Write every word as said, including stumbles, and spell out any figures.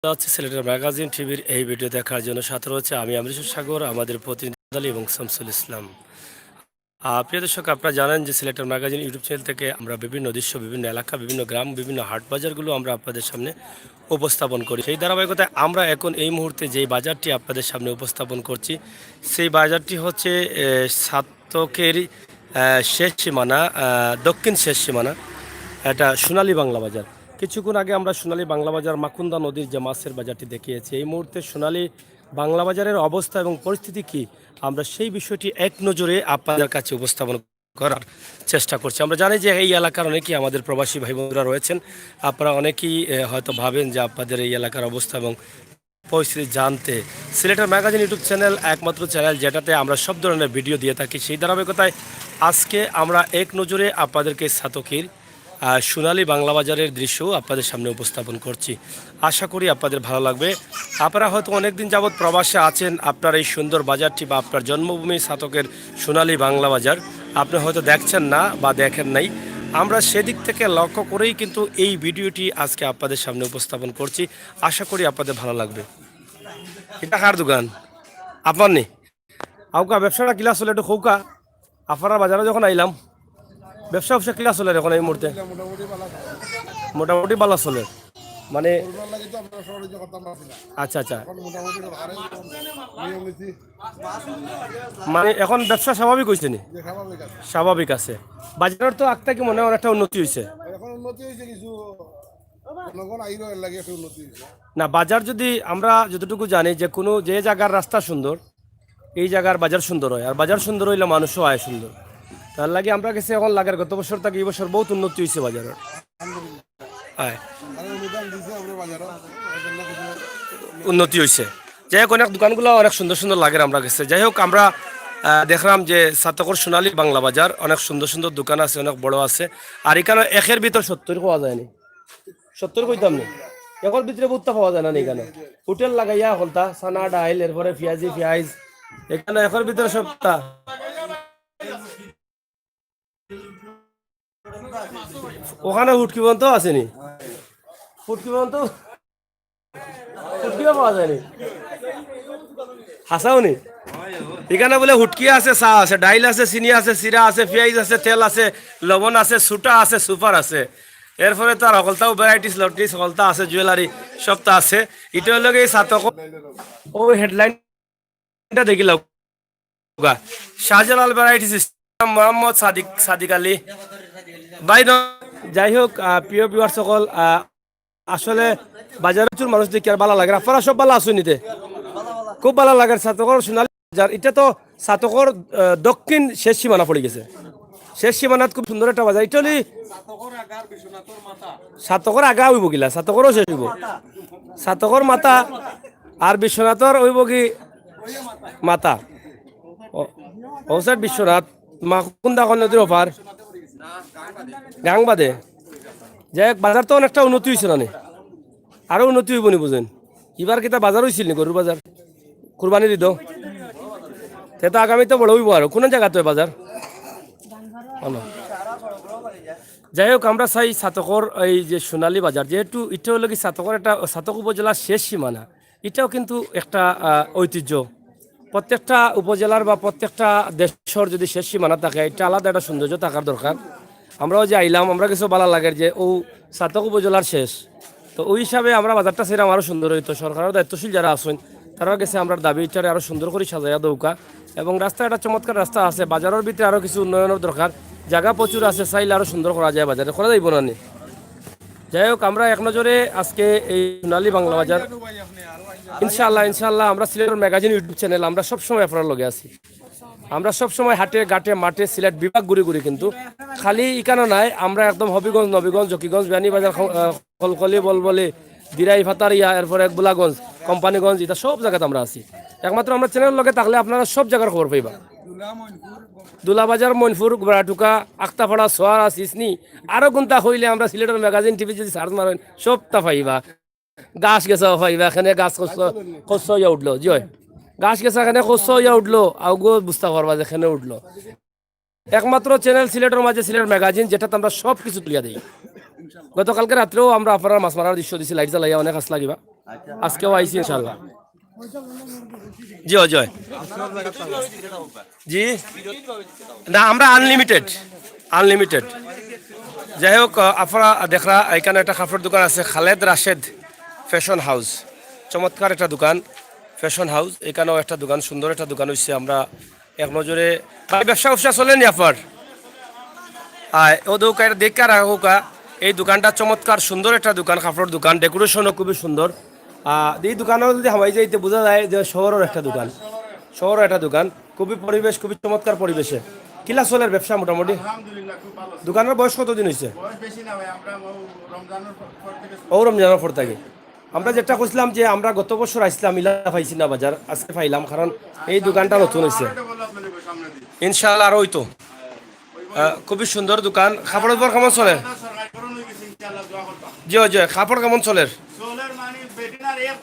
হচ্ছে সিলেটের ম্যাগাজিন টিভির এই ভিডিও দেখার জন্য। সাথে রয়েছে আমি অমৃত সাগর, আমাদের প্রতিনিধি আলী এবং শামসুল ইসলাম। আহ, প্রিয় দর্শক, আপনারা জানেন যে সিলেটের ম্যাগাজিন YouTube চ্যানেল থেকে আমরা বিভিন্ন দৃশ্য, বিভিন্ন এলাকা, বিভিন্ন গ্রাম, বিভিন্ন হাট বাজারগুলো আমরা আপনাদের সামনে উপস্থাপন করি। সেই ধারাবাহিকতায় আমরা এখন এই মুহূর্তে যেই বাজারটি আপনাদের সামনে উপস্থাপন করছি, সেই বাজারটি হচ্ছে, এ, সাতকের, এ, শেষ সীমানা, এ, দক্ষিণ শেষ সীমানা, এটা সোনালী বাংলা বাজার। কিছুক্ষণ আগে আমরা সোনালী বাংলা বাজার, মাকুন্দা নদীর যে মাছের বাজারটি দেখিয়েছি। এই মুহূর্তে সোনালী বাংলা বাজারের অবস্থা এবং পরিস্থিতি কি, আমরা সেই বিষয়টি এক নজরে আপনাদের কাছে উপস্থাপন করার চেষ্টা করছি। আমরা জানি যে এই এলাকার অনেকেই আমাদের প্রবাসী ভাই বোনরা রয়েছেন, আপনারা অনেকেই, এ, হয়তো ভাবেন যে আপনাদের এই এলাকার অবস্থা এবং পরিস্থিতি জানতে সিলেটের ম্যাগাজিন YouTube চ্যানেল একমাত্র চ্যানেল, যেটাতে আমরা সব ধরনের ভিডিও দিয়ে থাকি। সেই ধারাবাহিকতায় আজকে আমরা এক নজরে আপনাদেরকে সাতকের, আহ, সোনালী বাংলা বাজারের দৃশ্য আপনাদের সামনে উপস্থাপন করছি। আশা করি আপনাদের ভালো লাগবে। আপনারা হয়তো অনেক দিন যাবৎ প্রবাসে আছেন, আপনার এই সুন্দর বাজারটি বা আপনার জন্মভূমি সাতকের সোনালী বাংলা বাজার আপনি হয়তো দেখছেন না বা দেখেন নাই। আমরা সেদিক থেকে লক্ষ্য করেই কিন্তু এই ভিডিওটি আজকে আপনাদের সামনে উপস্থাপন করছি। আশা করি আপনাদের ভালো লাগবে। এটা কার দোকান? আপনার নি? আউকা, ব্যবসাটা কিলা চলে একটু কউকা। আপনারা বাজারো যখন আইলাম, ব্যবসা ব্যবসা কিলা চলে এখন এই মুহূর্তে? মোটামুটি ভালা চলে। মানে, আচ্ছা, আচ্ছা। মানে, এখন ব্যবসা স্বাভাবিক অইছে নি? স্বাভাবিক আছে। বাজারর তো আগ থাকি মনে হয় অনেকটা উন্নতি অইছে। না, বাজার যদি আমরা যতটুকু জানি, যে কোনো যে জাগার রাস্তা সুন্দর, এই জাগার বাজার সুন্দর হয়, আর বাজার সুন্দর অইলে মানুষও আয় সুন্দর। তার লাগি আমরার গেছে এখন লাগের গত বছর থাকি এই বছর বউত উন্নতি অইছে বাজারর। আয়। উন্নতি অইছে। যাই হোক, অনেক দোকানগুলা অনেক সুন্দর সুন্দর লাগের আমরার গেছে। যাই হোক, আমরা, আহ, দেখলাম যে সাতকর সোনালী বাংলা বাজার অনেক সুন্দর সুন্দর দোকান আছে, অনেক বড় আছে। আর ইকানো একের ভিতর সত্তইর কওয়া যায় নি, সত্তইর কইতাম নি, একের ভিতরে বউততা পাওয়া যায় না নি ইকানো। হোটেল লাগাইয়া হকলতা, চানা ডাইল, এরপরে পিয়াজি পিয়াইজ, ইকানো একের ভিতরে সবতা। ওখানো হুটকি বন্ধ আছে নি? হুটকি বন্ধ, হুটকিও পাওয়া যায় নি? হাছাউ নি? ইকানো বুলে হুটকি আছে, চা আছে, ডাইল আছে, চিনি আছে, চিরা আছে, পিয়াইজ আছে, তেল আছে, লবণ আছে, সুটা আছে, সুপার আছে। এরপরে তো আর হকলতাউ ভ্যারাইটিস, লটিস, হকলতা আছে, জুয়েলারি, সবতা আছে। ইটা অইলো গি এই সাতক। ও হেডলাইন এটা দেখিলাও। শাহজালাল ভ্যারাইটিস, ইসলাম মোহাম্মদ সাদিক, সাদিক আলী। ভাই ন-, যাই হোক, আহ, প্রিয় ভিউয়ার্স সকল, আহ, আসলে বাজারো প্রচুর মানুষ দেখি আর ভালা লাগের। আপনারা সব ভালা আছইন নি তে? খুব ভালা লাগের। সাতকর সোনালী বাজার, ইটা তো সাতকর, আহ, দক্ষিণ শেষ সীমানা পড়ি গেছে। শেষ সীমানাত খুব সুন্দর একটা বাজার। ইটা অইলে সাতকর আগা অইবো কিলা, সাতকরও শেষ অইবো। সাতকর মাথা আর বিশ্বনাথর অইবো গি মাথা। ও, ও side বিশ্বনাথ, মাকুন্দা কন নদীর ওপার, গাং বাদে। যাই হোক, বাজার তো অনেকটা উন্নতি অইছে না নি? আরো উন্নতি অইবো নি বুঝইন? ইবার কিতা বাজার অইছিল নি, গরুর বাজার? কুরবানির ইদো? তে তো আগামীতে বড় অইবো আরো। কুন জাগাত অয় বাজার? ভালা। যাই হোক, আমরা চাই সাতকর এই যে সোনালী বাজার, যেহেতু ইটা অইলো গি সাতকর একটা, সাতক উপজেলার শেষ সীমানা, ইটাও কিন্তু একটা, আহ, ঐতিহ্য। প্রত্যেকটা উপজেলার বা প্রত্যেকটা দেশর যদি শেষ সীমানা থাকে, ইটা আলাদা একটা সৌন্দর্য থাকার দরকার। আমরাও যে আইলাম, আমরার গেছেও ভালা লাগের যে অউ সাতক উপজেলার শেষ। তো অউ হিসাবে আমরা বাজারটা চাইরাম আরো সুন্দর অইতো। সরকারর দায়িত্বশীল যারা আছইন, তারার গেছে আমরার দাবি ইটারে আরো সুন্দর করি সাজাইয়া দেউক্কা। এবং রাস্তা একটা চমৎকার রাস্তা আছে, বাজারর ভিতরে আরো কিছু উন্নয়নর দরকার। জাগা প্রচুর আছে, চাইলে আরো সুন্দর করা যায় বাজার, করা যাইবো না নি? যাই হোক, আমরা এক নজরে আজকে এই সোনালী বাংলা বাজার, ইনশাআল্লাহ, ইনশাআল্লাহ, আমরা সিলেটর ম্যাগাজিন YouTube চ্যানেল, আমরা সবসময় আপনারার লগে আছি। আমরা সবসময় হাটে ঘাটে মাঠে সিলেট বিভাগ ঘুরি ঘুরি, কিন্তু খালি ইকানো নায়, আমরা একদম হবিগঞ্জ, নবীগঞ্জ, জকিগঞ্জ, বিয়ানীবাজার, খ-, আহ, কলকলি, বলবলি, দিরাই, ফাতারিয়া, এরপরে গোলাগঞ্জ, কোম্পানিগঞ্জ, ইতা সব জাগাত আমরা আছি। একমাত্র আমরার চ্যানেলর লগে থাকলে আপনারা সব জাগার খবর পাইবা। দুলাবাজার, মইনপুর, গোবরাটুকা, আক্তাপাড়া, সোয়ারা, সিসনি, আরো কুন্তা কইলে আমরা সিলেটর ম্যাগাজিন টিভি যদি সার্চ মারেন, সবতা পাইবা। গাছ গেছা পাইবা, এখানে গাছ কচু, কচু অইয়া উঠলো, জি অয়। গাছ গেছা এখানে কচু অইয়া উঠলো, আউগো বুঝতা পারবা যে এখানে উঠলো। একমাত্র চ্যানেল সিলেটর মাঝে সিলেট ম্যাগাজিন, যেটাত আমরা সব কিছু তুলিয়া দেই। গতকালকে রাত্রেও আমরা আপনারার মাছ মারার দৃশ্য দিছি, লাইট জ্বালাইয়া, অনেক আছ লাগিবা। আজকেও আইছি ইনশাআল্লাহ। জি অজয়। জি। না, আমরা আনলিমিটেড, আনলিমিটেড। যাই হোক, আহ, আপনারা দেখরা এখানো একটা কাপড়র দোকান আছে, খালেদ রাশেদ ফ্যাশন হাউস। চমৎকার একটা দোকান, ফ্যাশন হাউস। এখানোও একটা দোকান, সুন্দর একটা দোকান অইছে। আমরা এক নজরে, ভাই, ব্যবসা উবসা চলে নি আপনার? আয়, ও দোকা, এটা দেখা রাখা হোকা। এই দোকানটা চমৎকার, সুন্দর একটা দোকান, কাপড়র দোকান, ডেকোরেশনও খুবই সুন্দর। আহ, এই দোকানো যদি হামাই যাইতে বুঝা যায় যে শহরর একটা দোকান, শহরর একটা দোকান, খুবই পরিবেশ, খুবই চমৎকার পরিবেশে। কিলা চলের ব্যবসা মোটামুটি? আলহামদুলিল্লাহ, খুব ভালো। দোকানর বয়স কতদিন অইছে? বয়স বেশি না ভাই, আমরা ও রমজানর পর, পর থেকে শুরু। ও রমজানর পর থাকি। আমরা যেটা কইছিলাম যে আমরা গত বছর আইছিলাম, ইলা পাইছি না বাজার, আজকে পাইলাম, কারণ এই দোকানটা নতুন অইছে। আরো ডেভেলপমেন্ট হইব সামনে দিয়ে। ইনশাআল্লাহ আরো অইতো। আহ, খুবই সুন্দর দোকান। কাপড়র উপর কেমন চলের? সরকারিকরণ হয়ে গেছে, ইনশাআল্লাহ দোয়া করবা। জি অজয়, কাপড় কেমন চলের? চলের মানে বেটিনার এক